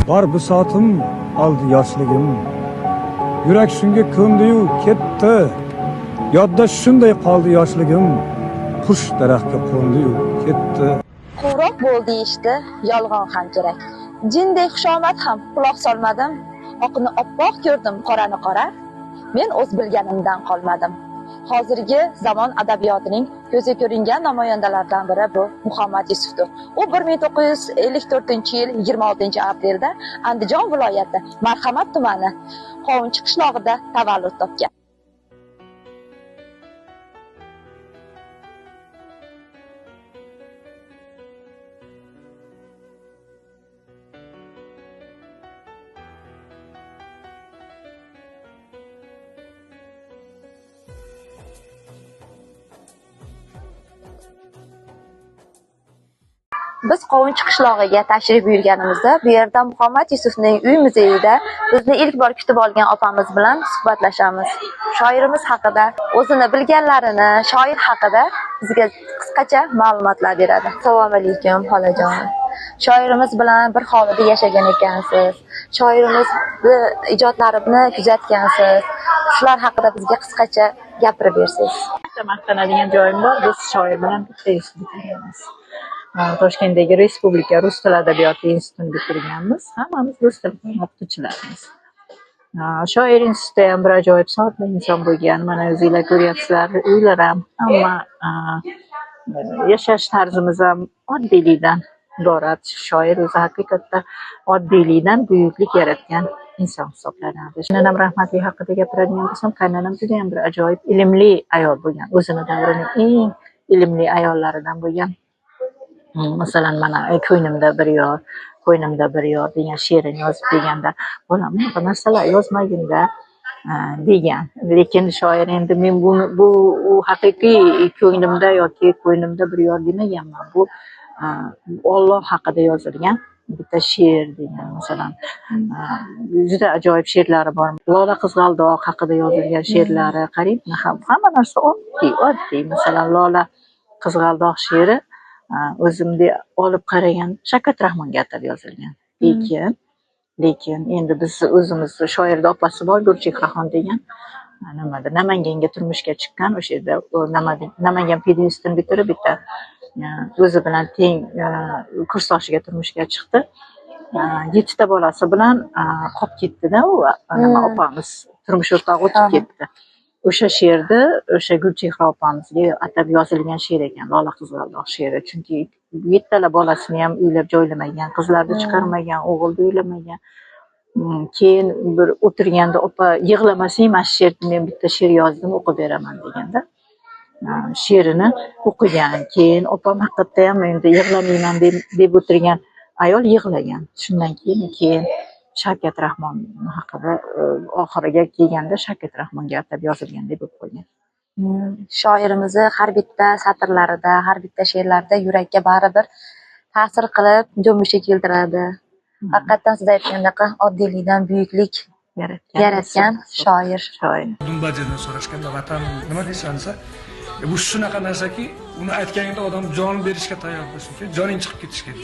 Bor bisotim oldi yoshligim. Yurak shunga ko'ndi-yu ketdi. Yodda shunday qoldi yoshligim. Qush daraxtga qo'ndi-yu ketdi. Quvroq bo'l deyishdi, yolg'on ham kerak. Jindek xushomad ham quloq solmadim. Oqni oppoq ko'rdim, qorani qora. Men o'z bilganimdan qolmadim. Hozirgi zamon adabiyotining ko'zga ko'ringan namoyandalaridan biri bu Muhammad Yusufdir. U 1954-yil 26-aprelda Andijon viloyati Marhamat tumani Qovunchi qishlog'ida tavallud topgan. Biz Qovunchi qishlog'iga tashrif buyurganimizda bu yerda Muhammad Yusufning uy muzeyida bizni ilk bor kutib olgan opamiz bilan suhbatlashamiz. Shoirimiz haqida, o'zini bilganlarini, shoir haqida bizga qisqacha ma'lumotlar beradi. Assalomu alaykum, xolajon. Shoirimiz bilan bir hovlida yashagan ekansiz. Shoirimizni ijodlarini kuzatgansiz. Shular haqida bizga qisqacha gapirib bersangiz. Maqtanadigan joyim bor. Biz shoir bilan bitta institutda bitirganmiz. Toshkentdagi Respublika rus tili adabiyoti institutini bitirganmiz. Hammamiz rus tili o'qituvchilarimiz. Shoir institutida ham bir ajoyib sodda inson bo'lgan. Mana o'zinglar ko'ryapsizlar, uylar ham, hamma yashash tarzimiz ham oddiylikdan iborat. Shoir o'zi haqiqatda oddiylikdan buyuklik yaratgan inson hisoblanadi. Qaynonam rahmatli haqida gapiradigan bo'lsam, qaynonam juda ham bir ajoyib ilmli ayol bo'lgan. O'zini davrining eng ilmli ayollaridan bo'lgan. Masalan, mana ko'nglimda bir yor, qo'ynimda bir yor degan she'rini yozib deganda, bolam bunaqa narsalar yozmaginda degan. Lekin shoir endi men buni bu haqiqiy ko'nglimda yoki qo'ynimda bir yor demaganman. Bu Alloh haqida yozilgan bitta she'r degan. Masalan, juda ajoyib she'rlari bor. Lola qizg'aldoq haqida yozilgan she'rlari, qarang, hamma narsa oddiy, oddiy. Masalan, Lola qizg'aldoq she'ri o'zimda olib qaragan Shavkat Rahmonga atab yozilgan. Lekin endi biz o'zimiz shoirda opasi bor, Gulchehraxon degan, nimada Namanganga turmushga chiqqan, o'sha yerda Namangan pedinstitutini bitirib bitta o'zi bilan teng kursdoshiga turmushga chiqdi. 7 ta bolasi bilan qolib ketdi-da u nima opamiz, turmush o'rtog'i o'tib ketdi. O'sha she'rni o'sha Gulchehra opamizga atab yozilgan she'r ekan, Lola qizg'aldoq she'ri. Chunki 7 tala bolasini ham uylab joylamagan, qizlarni chiqarmagan, o'g'ilni uylamagan. Keyin bir o'tirganda opa yig'lamasang, mana shu she'rni men bitta she'r yozdim, o'qib beraman deganda she'rini o'qigan. Keyin opam haqiqatda ham endi yig'lamayman deb o'tirgan ayol yig'lagan. Shundan keyin Shavkat Rahmon haqida oxiriga kelganda Shavkat Rahmonga atab yozilgan deb bo'lib qolgan. Shoirimizni har bitta satrlarida, har bitta she'rlarida yurakka baribir ta'sir qilib, junbishga keltiradi. Haqiqatdan siz aytgandaqa oddiylikdan buyuklik yaratgan shoir. Dumbajadan so'rashganda vatan nima deysan desa, bu shunaqa narsaki, uni aytganingda odam jon berishga tayyor bo'lsin, joning chiqib ketishi kerak.